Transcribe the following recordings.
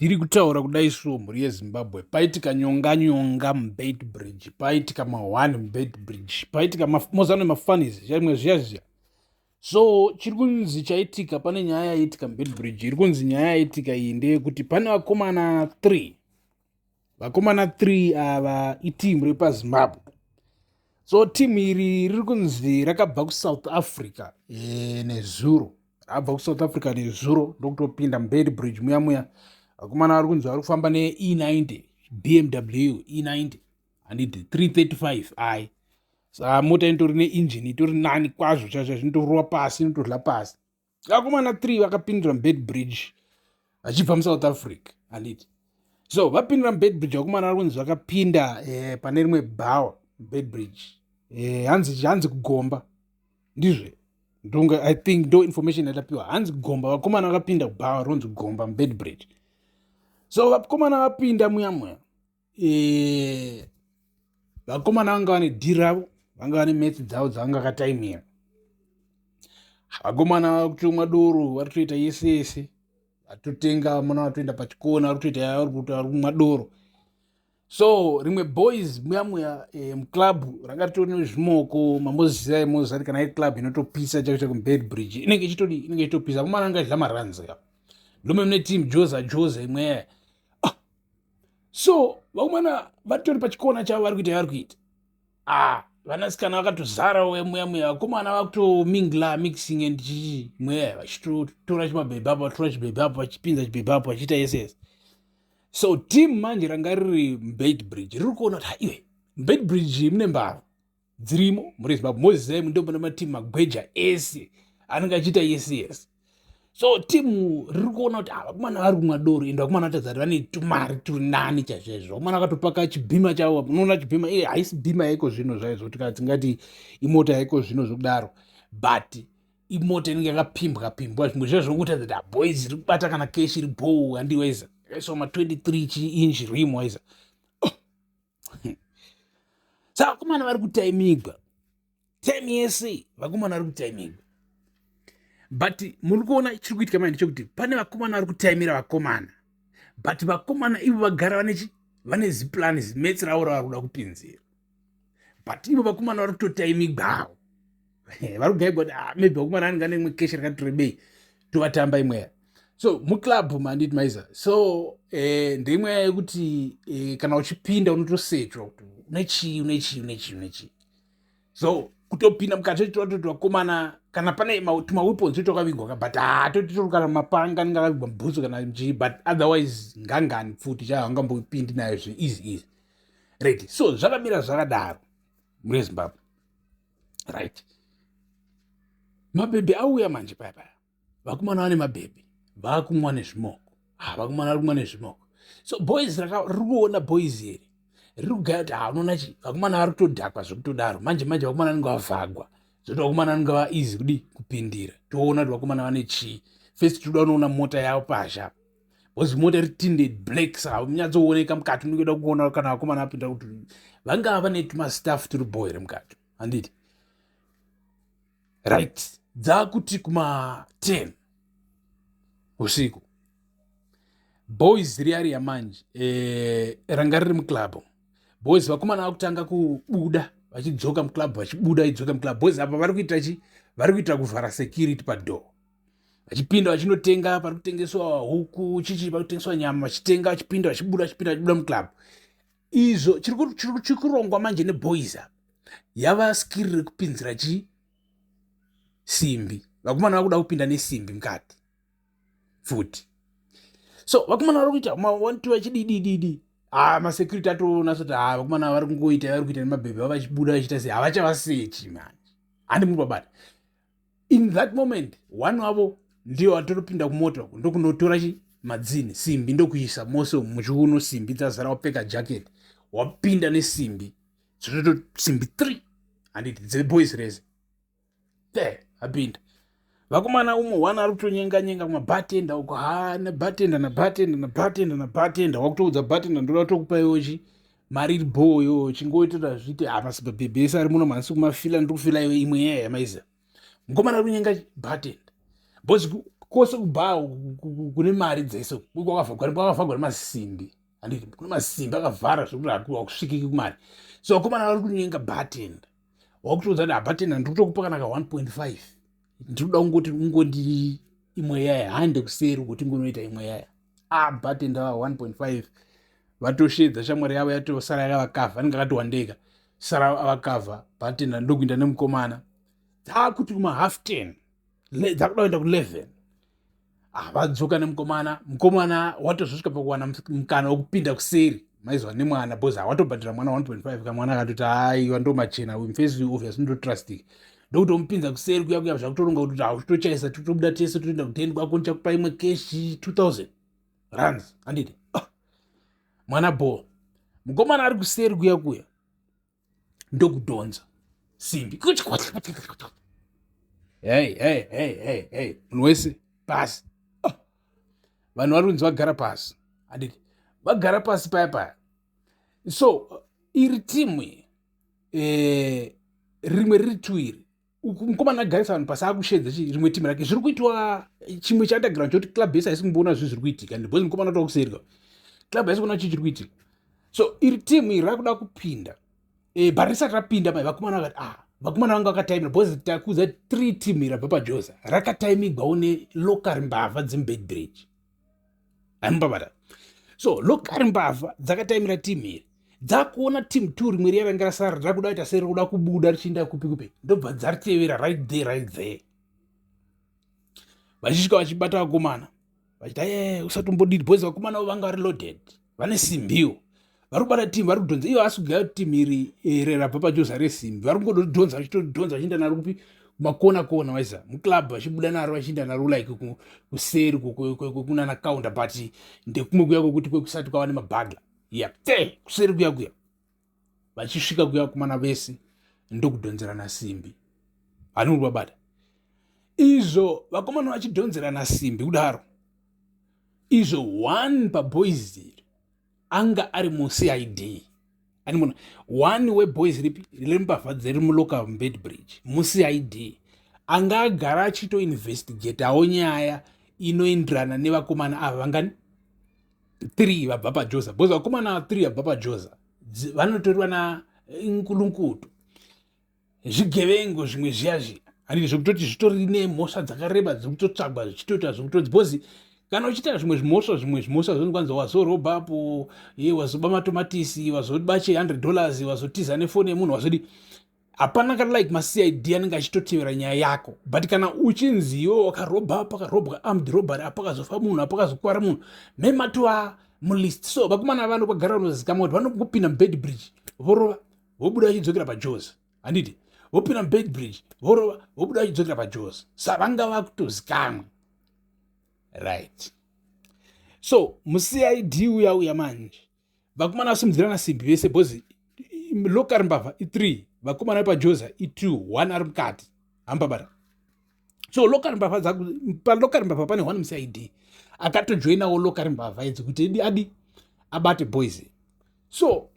Tiri kutaura kudai so, mhuri yeZimbabwe, paitika nyonga nyonga muBeitbridge, paitika ma1 muBeitbridge, paitika mozano mafanis chaimwe zviya zviya. So chiri kunzi chaitika, pane nyaya yaitika muBeitbridge. Iri kunzi nyaya yaitika iyi ndeyekuti pane vakomana 3, vakomana 3 ava iteam repaZimbabwe. So team iri riri kunzi rakabva kuSouth Africa nezuro, rabva kuSouth Africa nezuro, ndokutopinda muBeitbridge muya muya. Vakomana vari kunzi vari kufamba ne-E90, BMW E90, handiti, 335 i. Saka mota inotori neinjini itori nani kwazvo chaizvo, zvinotorova pasi, inotorya pasi. Vakomana 3 vakapindira muBeitbridge vachibva muSouth Africa, handiti. So vapindira muBeitbridge, vakomana vari kunzi vakapinda pane rimwe bhawa muBeitbridge, hanzi kuGomba. Ndizve ndonga, I think ndo information yatapiwa, hanzi Gomba. Vakomana vakapinda kubhawa ronzi Gomba muBeitbridge. So vakomana vapinda muya muya, vakomana vanga vane deal ravo, vanga vane maths dzavo dzavanga vakataimira. Vakomana vari kutomwa doro, vari kutoita yese yese, vatotenga muna, vatoenda pachikona, vari kutoita vari kuti vari kumwa doro. So rimwe boys muya muya, muclub ranga ritori nezvimoko. Mamboziva, mozati kana iri club inotopisa chaiko chaiko muBeitbridge, inenge ichitodi, inenge ichitopisa. Vakomana vanga idya maranzi ka, ndome mune team joza joza imwe. Ah. So vakomana vatori pachikona chavo, vari kuita yavari kuita. Ah, vanasikana vakatozara muya muya. Vakomana vakutomingla, mixing and chichi mweya, vachitotora chimabhebhi apo, vatora chibhebhi apo, vachipinza chibhebhi apo, vachiita yese yese. So team manje ranga riri muBeitbridge riri kuona kuti haiwe, muBeitbridge mune mbavha dzirimo. Muri Zimbabwe mozivai, ndo mune mateam magweja ese anenge achiita yese yese. So team riri kuona kuti vakomana vari kumwa doro, ende vakomana vatadza kuti vane tumari turi nani chaizvaizvo. Vakomana vakatopaka chibhima chavo. Unoona chibhima iye, haisi bhima yaiko zvino zvaizvo, tingati imota yaiko zvino zvokudaro, but imota inenge yakapimbwa pimbwa zvimwe zviya zvokutadza kuti boys iri kubata kana cash iri bow, handiwaiza yakaiswa ma23 chiinch rim waiza. Saka vakomana vari kutaimigwa time yese, vakomana vari kutaimigwa. But muri kuona chiri kuitika manje ndechekuti pane vakomana vari kutaimira vakomana, but vakomana ivo vagara vane ziplani, zimaths ravo ravari kuda kupinzira, but ivo vakomana vari kutotaimigwawo, vari kugaigwa kuti, ah, maybe vakomana anenge ane imwe cash rakati rebei, tovatamba imweya. So muclub manditi maisa. So ndeimweya yekuti kana uchipinda unotosechwa kuti une chii, une chii, une chii, une chii. So kutopinda mukati tototi vakomana kana pane tumaweapons twakavigwa, but hatoti tori kana mapanga anenge akavigwa mubhutsu kana chii, but otherwise ngangani pfuti chaiyo hangambopindi nayo zveeasy easy, right? So zvakamira zvakadaro mune Zimbabwe, right? Mabhebhi auya manje paya paya, vakomana vane mabhebhi vakumwa nezvimoko. Ha, vakomana vari kumwa nezvimoko. So boys riri kuona, boys iri riri kugaya kuti, ha, unoona chi, vakomana vari kutodhakwa zvekutodaro. Manje manje vakomana vanenge vavhagwa zvoti vakomana vanenge vaeasy kudi kupindira. Toona kuti vakomana vane chii. First toda kunoona mota yavo pazha, because mota iri tinted black, saka munyatsooneka mukati. Unenge kuona kana vakomana vapinda kuti vangava vane tumastaff turi bo here mukati, handiti? Right, dzakuti kuma10 usiku, boys riya riya manje, ranga riri muclub. Boys, vakomana vakutanga kubuda vachidzoka muclub, vachibuda vachidzoka muclub. Boys apa vari kuita chi, vari kuita kuvhara security padoor, vachipinda vachinotenga pari kutengeswa huku, chichi, pari kutengeswa nyama, vachitenga, vachipinda, vachibuda, vachipinda, vachibuda muclub. Izvo chiri kurongwa manje neboys apa yava skiri rekupinzira chi simbi. Vakomana vakuda kupinda nesimbi mukati futi. So vakomana vari kuita ma1 2 vachididididi. Ha, masecurity atoona soti, ha, vakomana vari kungoita, vari kuita nemabhebhi vavo, vachibuda vachiita sei, havachavasechi manje, handi muri pabata. In that moment one wavo ndiyo atotopinda kumota ndokunotora chi madzini simbi, ndokuisa mose muchiuno, simbi dzazara, wapfeka jacket, wapinda nesimbi dzototo simbi 3, handiti, dzeboys rese te apinda. Vakomana umwe one ari kutonyenga nyenga kumabartender uko, ha, nebartender, nabartender, nabartender, nabartender, wakutoudza bartender, ndoda kutokupa iwo chi mari iri bho iwo, chingoitira zviite. Ha, masibhebhe ese ari muno mhanisi kumafila, ndiri kufila iwe imwe yaya yamaiziva. Mukomana ari kunyenga bartender because Kwose kubhawa kune mari dzese kwakavhagwa nemasimbi, handiti? Kune masimbi akavhara zvekuti hakusvikiki kumari. So vakomana vari kunyenga bartender, wakutoudza kuti, "Bartender, ndiri kutokupa kana ka 1.5, ndiri kuda kungoti ungondi imwe yaya, hande kuseri kuti ngonoita imwe yaya." A bartender va 1.5 vatoshedza shamwari yavo, yatosara yakavakavha, anenge akati wandeka, sara avakavha. Bartender ndokuinda nemukomana. Dzakuti kuma 10:30, dzakuda kuenda ku11, vadzoka nemukomana. Mukomana watozosvika pakuwana mukana wekupinda kuseri maizwa nemwana, because hawatobhadhira mwana 1.5. Kamwana akatoti, "Aiwa, ndo machena mufesi, obviously ndotrustika." Ndokutomupinza kuseri kuya kuya, zvakutoronga kuti hauchitochaisa, totobuda tese, totoenda kudeni kwako, ndichakupa imwe cash, 2000 rands, handiti? Ah, mwana bo. Mukomana ari kuseri kuya kuya ndokudhonza simbi. "Hey, hey, hey, hey, hey, munhu wese pasi!" Ah, vanhu vari kunzi vagara pasi, handiti? Vagara pasi paya paya. So iri timu rimwe riri two iri, mukomana agarisa vanhu pasi, akushedza rimwe timu rake. Zviri kuitwa chimwe chaunderground chokuti club yese haisi kumboona zvinhu zviri kuitika, because mukomana toa kuserika, club haisi kuona chii chiri kuitika. So iri timu iri rakuda kupinda, but risati rapinda mai, vakomana vakati, ah, vakomana vanga vakataimira, because takuudza three team iri rabva paJoza rakataimigwawo nelocal mbavha dzemuBeitbridge, haimubabata. So local mbavha dzakataimira timu iri, dzakuona team two rimwe riya ranga rasara rakuda kuita seri kuda kubuda richienda kupi kupi, ndobva dzaritevera right there, right there. Vachisvika vachibata vakomana, vachiti, "Aye, usatombodiri," because vakomana vanga vari loaded, vane simbiwo. Vari kubata timu, vari kudhonza ivo, asi kugaya timu iri rabva paJoza resimbi, vari kungodhonza, vachitodhonza, vachienda naro kupi? Kumakona kona, vaisa muclub, vachibuda naro, vachienda naro like kuseri kunana counter, but ndekumwe kuya kwekuti kwekusati kwava nemaburglar ya te kuseri kuya kuya. Vachisvika kuya, kumana vese ndokudhonzerana simbi, hani uri vabata izvo. Vakomana vachidhonzerana simbi kudaro izvo, one paboys iri anga ari muCID, animona one weboys ripi rembavha dziri mulocal Beitbridge, muCID, anga agara achitoinvestigatawo nyaya inoenderana nevakomana ava vangani 3 vabva paJoza, because vakomana 3 vabva paJoza vanotoriwa nainkulunkutu, zvigevengo zvimwe zviya zviya, handiti? Zvekutoti zvitori nemhosva dzakareba dzekutotsvagwa, zvichitoita zvekutodzi, because kana uchiita zvimwe zvimhosva, zvimwe zvimhosva zvinokwanza wazorobha apo ye, wazoba matomatisi, wazoba che $100, wazotiza nefoni yemunhu, wazodi, hapana kana like maCID anenge achitotevera nyaya yako. But kana uchinzi iwe wakarobha, pakarobwa armed robbery, apakazofa munhu, apakazokwara munhu, mematova mulist. So vakomana vanogara vanozikamwa kuti vanongopinda muBeitbridge, vorova, vobuda vachidzokera paJoza, handiti? Vopinda muBeitbridge, vorova, vobuda vachidzokera paJoza. Sa vanga vakutozikamwa, right? So muCID uya uya manje, vakomana vasimudzirana simbi vese, because local mbavha i3, vakomana vepaJoza i2, 1 ari mukati hambabata. So local mbavha, palocal mbavha pane 1 muCID akatojoinawo local mbavha idzi kuti adi abate boys. So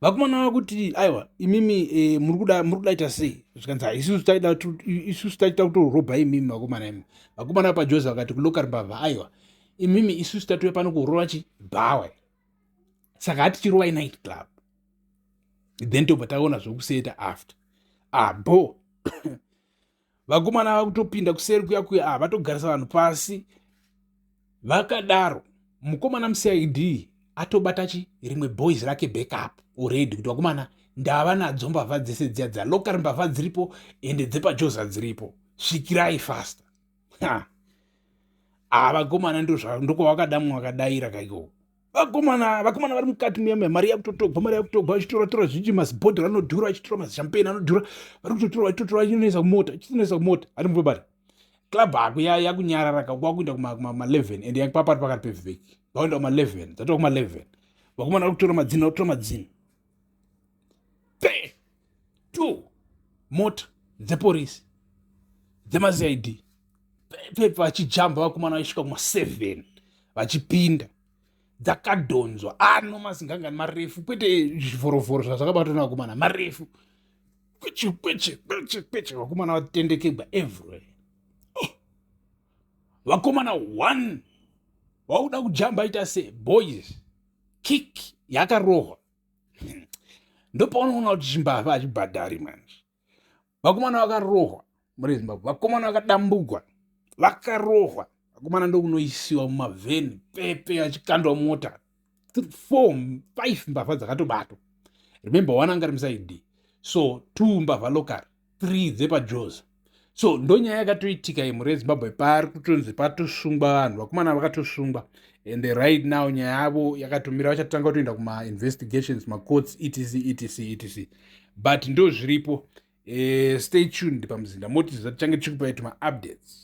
vakomana vakuti, "Aiwa, imimi, muri kuda ita sei?" Zvikanzi, "Isusu taita kutorobha imimi vakomana imi." Vakomana vapaJoza vakati kulocal mbavha, "Aiwa, imimi, isusu tatouya pano kurova chibhawa, saka hatichirovai night club, then tobva taona zvokuseta after." Abo vakomana vakutopinda kuseri kuya kuya, ah, vatogarisa vanhu pasi vakadaro. Mukomana muCID atobata chi rimwe boys rake backup already, kuti, "Vakomana, ndava nadzo mbavha dzese dziya dzalocal mbavha dziripo, ende dzepaJoza dziripo, svikirai faster." Vakomana ndokwavakadamwa, vakadaira kaikoko. Vakomana vari mukati muya, mari yakutotogwa, mari yakutogwa, vachitora tora zvichi, mazibhodhoro anodhura, vachitora machampagne anodhura, vari kutotora, vachitotora, vachinoisa kumota, vachinoisa kumota, ari mubata. Club hako yakunyarara, kwakuenda kuma11, and papari pakati pevhiki, vakuenda kuma11, dzatova kuma11. Vakomana vari kutora madzina, vakutora madzina pe two mota dzeporisi dzemaCID pepe, vachijamba vakomana, vachisvika kuma7, vachipinda, dzakadhonzwa ano mazingangani marefu, kwete zvivhorovhoro zvazvakabatwa nevakomana, marefu, kweche kweche kweche kweche, vakomana vatendekegwa everywhere. Oh. Vakomana one vauda kujamba ita se boys kick yakarohwa. Ndopaunoona kuti chimbavha hachibhadhari manje. Vakomana vakarohwa muri Zimbabwe, vakomana vakadambugwa, vakarohwa. Vakomana ndokunoisiwa mumavheni pepe achikandwa mota. 4 5 mbavha dzakatobatwa. Remember, one anga ari musaid, so 2 mbavha local, 3 dzepajoza. So ndonyaya yakatoitika imhuri yeZimbabwe. Pari kutonzi patosungwa vanhu, vakomana vakatosungwa, and right now nyaya yavo yakatomira. Vachatanga kutoenda kumainvestigations, macourts, etc etc etc, but ndo zviripo. Stay tuned paMuzinda Motiza, tichange tichikupai tumaupdates.